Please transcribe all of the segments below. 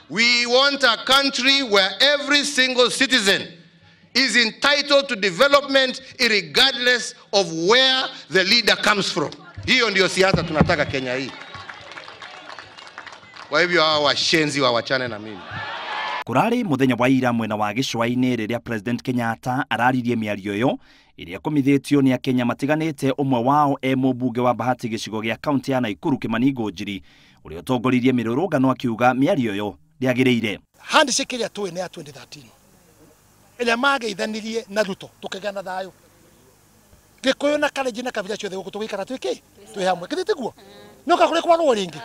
We want a country where every single citizen is entitled to development regardless of where the leader comes from. Hiyo ndio siasa tunataka Kenya hii. Kwa hivyo hawa washenzi wawachane na mimi. Kurari muthenya wa ira mwena wa gĩcũa-inĩ rĩrĩa President Kenyatta araririe mĩario ĩyo ĩrĩa ĩkomithĩtio nĩ Akenya matiganĩte, ũmwe wao e mũmbunge wa Bahati gĩcigo gĩa kaunti ya Nakuru Kimani Ngunjiri ũrĩa ũtongoririe mĩrũrũngano akiuga mĩario ĩyo ndĩagĩrĩire. Handshake ĩrĩa tũĩ nĩ ya 2013 ĩrĩa mageithanirie na Ruto tũkĩgĩa na thayũ. Gĩkũyũ na Kalenjin na kabira ciothe gũkũ tũgĩikara twĩ twĩ hamwe, githĩ tiguo? No ka kũrĩ kwarwo rĩngĩ.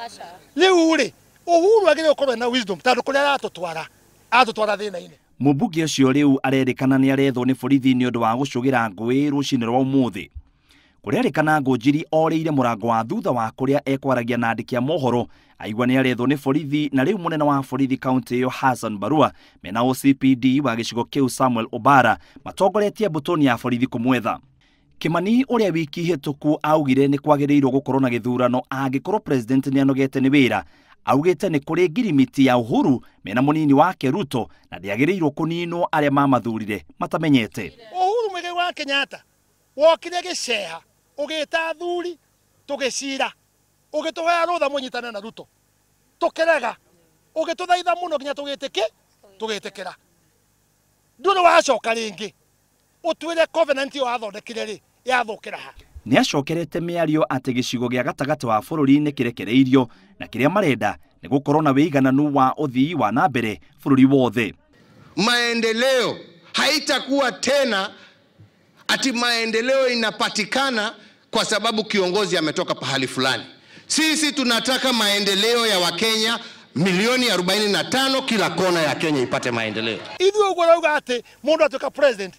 Rĩu rĩ Uhuru agĩrĩirwo gũkorwo na wisdom tondũ kũrĩa aratũtwara atũtwara thĩna-inĩ. Mũmbunge ũcio rĩu arerĩkana nĩ arethwo nĩ borithi nĩ ũndũ wa gũcũgĩra ngũĩ rũcinĩ rwa ũmũthĩ. Kũrerĩkana Ngunjiri orĩire mũrango wa thutha wa kũrĩa ekwaragia na andĩki a mohoro aigua nĩ arethwo nĩ borithi, na rĩu mũnene wa borithi kaunti ĩyo Hassan Barua mena OCPD wa gĩcigo kĩu Samuel Obara matongoretie mbũtũ ya borithi kũmwetha. Kimani ũrĩa wiki hĩtũku augire nĩ kwagĩrĩirwo gũkorwo na gĩthurano angĩkorwo president nĩ anogete nĩ wĩra. Augĩte nĩ kũrĩ ngirimiti ya Uhuru mena mũnini wake Ruto na ndĩagĩrĩirwo kũninwo arĩa mamathurire matamenyete. Uhuru Muigai wa Kenyatta wokire gĩceha ũgĩta athuri tũgĩcira ũgĩtũhoya rũtha mũnyitane na Ruto tũkĩrega ũgĩtũthaitha mũno nginya tũgĩtĩkĩra. Ndũrĩ wacoka rĩngĩ ũtuĩre covenant ĩyo wathondekire rĩ yathũkĩra ha. Nĩ acokerete mĩario atĩ gĩcigo gĩa gatagatĩ wa bũrũri nĩ kĩrekereirio na kĩrĩa marenda nĩ gũkorwo na wĩigananu wa ũthii wa na mbere bũrũri wothe. Maendeleo haitakuwa tena ati maendeleo inapatikana kwa sababu kiongozi ametoka pahali fulani. Sisi tunataka maendeleo ya Wakenya milioni 45 kila kona ya Kenya ipate maendeleo. Ithuĩ ũguo ũrauga atĩ mũndũ atuĩka president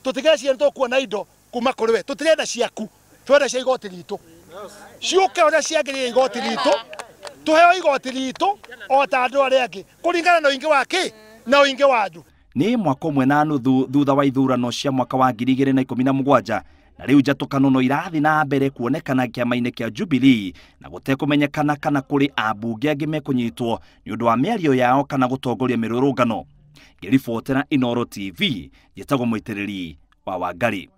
tũtigecia nĩ na indo kuma kũrĩ we, tũtirenda ciaku, twenda cia igoti ritũ ciũke ũrĩa ciagĩrĩire igoti ritũ tũheo igoti ritũ o ta andũ arĩa angĩ kũringana na ũingĩ wa kĩ na ũingĩ wa andũ. Nĩ mwaka ũmwe na nuthu thutha wa ithurano cia mwaka wa 2017 na rĩu njatũkano no irathiĩ na mbere kuonekana kĩama-inĩ kĩa Jubilee na gũtekũmenyekana kana kũrĩ ambunge angĩ mekũnyitwo nĩ ũndũ wa mĩario yao kana gũtongoria mĩrũrũngano. Ngĩribotera Inooro TV, njĩtagwo Mũitĩrĩri wa Wangari.